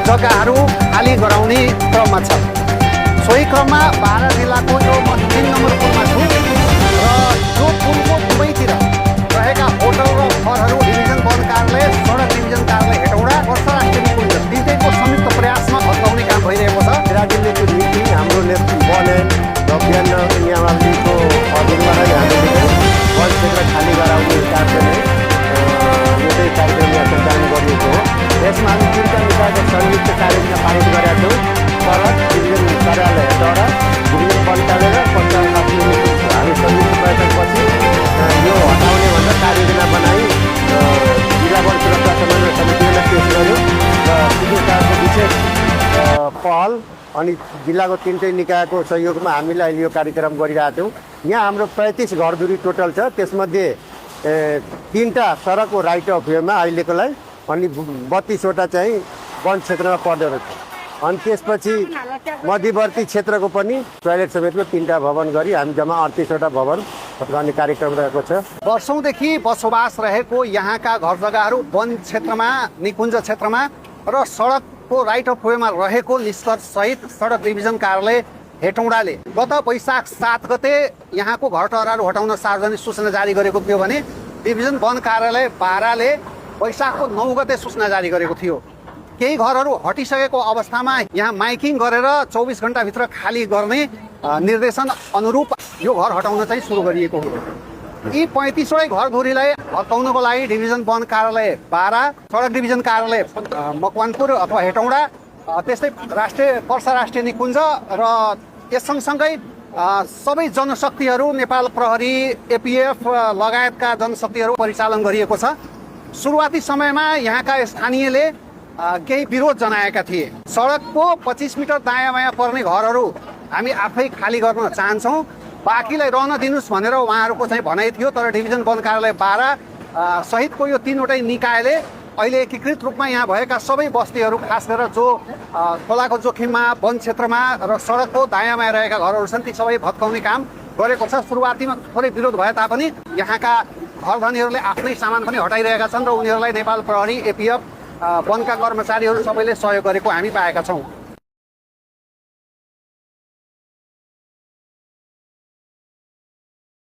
जग्गाहरू खाली गराउने क्रममा छ। सोही क्रममा बारा जिल्लाको यो म 3 नम्बर पुलमा छु र जो पुलको दुवैतिर रहेका होटल र घरहरू डिभिजन वन कार्यालय, सडक डिभिजन कार्यालय हेटौँडा, वर्षा राष्ट्रिय निकुञ्ज तिनटैको संयुक्त प्रयासमा भत्काउने काम भइरहेको छ। राज्यको नीति हाम्रो बनाए र बिहान यहाँको अधीनबाटै हामीले वन क्षेत्र खाली गराउने हिसाबले नै यो कार्यक्रम यहाँ सञ्चालन गरिएको हो। यसमा हामी 3 निकायको संयुक्त कार्यक्रम पारित गरेका छौँ। सडक डिभिजन कार्यालयद्वारा डिभिजन वन कार्यालय र पञ्चायत हामी संयुक्त बैठकपछि यो हटाउने भनेर कार्ययोजना बनाई जिल्ला वन सुरक्षा समन्वय समितिलाई पेश गर्यो र कृषि विशेष पहल अनि जिल्लाको 3टै निकायको सहयोगमा हामीले अहिले यो कार्यक्रम गरिरहेका छौँ। यहाँ हाम्रो 35 घरधुरी टोटल छ। त्यसमध्ये 3टा सडकको राइट अफ वेमा अहिलेको लागि अनि 32वटा चाहिँ वन क्षेत्रमा पर्दो रहेछ। अनि त्यसपछि मध्यवर्ती क्षेत्रको पनि टोयलेट समेतको 3टा भवन गरी हामी जम्मा 38वटा भवन गर्ने कार्यक्रम रहेको छ। वर्षौँदेखि बसोबास रहेको यहाँका घर जग्गाहरू वन क्षेत्रमा, निकुञ्ज क्षेत्रमा र सडकको राइट अफ वेमा रहेको निष्कर्ष सहित सडक डिभिजन कार्यालय हेटौँडाले गत वैशाख 7 गते यहाँको घरटहराहरू हटाउन सार्वजनिक सूचना जारी गरेको थियो भने डिभिजन वन कार्यालय बाराले वैशाखको 9 गते सूचना जारी गरेको थियो। केही घरहरू हटिसकेको अवस्थामा यहाँ माइकिङ गरेर 24 घण्टाभित्र खाली गर्ने निर्देशन अनुरूप यो घर हटाउन चाहिँ सुरु गरिएको हो। यी 35वटै घरधुरीलाई हटाउनको लागि डिभिजन वन कार्यालय बारा, सडक डिभिजन कार्यालय मकवानपुर अथवा हेटौँडा, त्यस्तै वर्षा राष्ट्रिय निकुञ्ज र यस सँगसँगै सबै जनशक्तिहरू, नेपाल प्रहरी, एपिएफ लगायतका जनशक्तिहरू परिचालन गरिएको छ। सुरुवाती समयमा यहाँका स्थानीयले केही विरोध जनाएका थिए। सडकको 25 मिटर दायाँ बायाँ पर्ने घरहरू हामी आफै खाली गर्न चाहन्छौँ, बाँकीलाई रहन दिनुहोस् भनेर उहाँहरूको चाहिँ भनाइ थियो। तर डिभिजन वन कार्यालय बारा सहितको यो 3वटै निकायले अहिले एकीकृत रूपमा यहाँ भएका सबै बस्तीहरू, खास गरेर जो खोलाको जोखिममा, वन क्षेत्रमा र सडकको दायाँ बायाँ रहेका घरहरू छन्, ती सबै भत्काउने काम गरेको छ। सुरुवातीमा थोरै विरोध भए तापनि यहाँका घरधनीहरूले आफ्नै सामान पनि हटाइरहेका छन् र उनीहरूलाई नेपाल प्रहरी, एपिएफ, वनका कर्मचारीहरू सबैले सहयोग गरेको हामी पाएका छौँ।